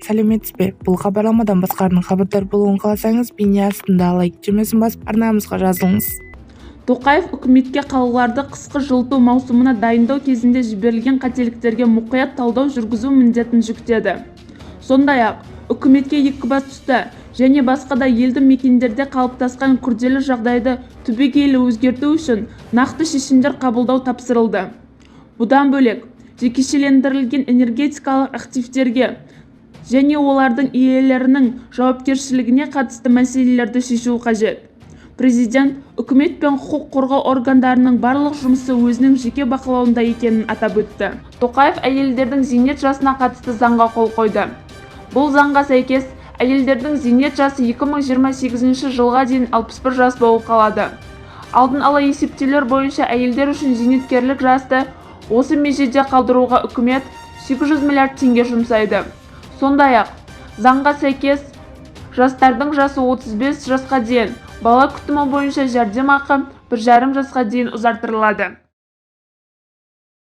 Сәлеметсіз бе! Бұл хабарламадан басқалардың хабардар болуын қаласаңыз, бейне астында лайк түймесін басып, арнамызға жазылыңыз. Тоқаев үкіметке қалаларды қысқы жылыту маусымына дайындау кезінде жіберілген қателіктерге мұқият талдау жүргізу міндетін жүктеді. Сондай-ақ, үкіметке Екібастұзда және басқа да елді мекендерде қалыптасқан күрделі жағдайды түбегейлі өзгерту үшін нақты шешімдер қабылдау тапсырылды. Бұдан бөлек, жекешелендірілген энергетикалық активтерге және олардың иелерінің жауапкершілігіне қатысты мәселелерді шешу қажет. Президент үкімет пен құқық қорғау органдарының барлық жұмысы өзінің жеке бақылауында екенін атап өтті. Тоқаев әйелдердің зейнет жасына қатысты заңға қол қойды. Бұл заңға сәйкес, әйелдердің зейнет жасы 2028 жылға дейін 61 жас болып қалады. Алдын ала есептеулер бойынша, әйелдер үшін зейнеткерлік жасты осы межеде қалдыруға үкімет 800 миллиард теңге жұмсайды. Сондай-ақ, заңға сәйкес, жастардың жасы 35 жасқа дейін бала күтімі бойынша жәрдемақы 1,5 жасқа дейін ұзартылады.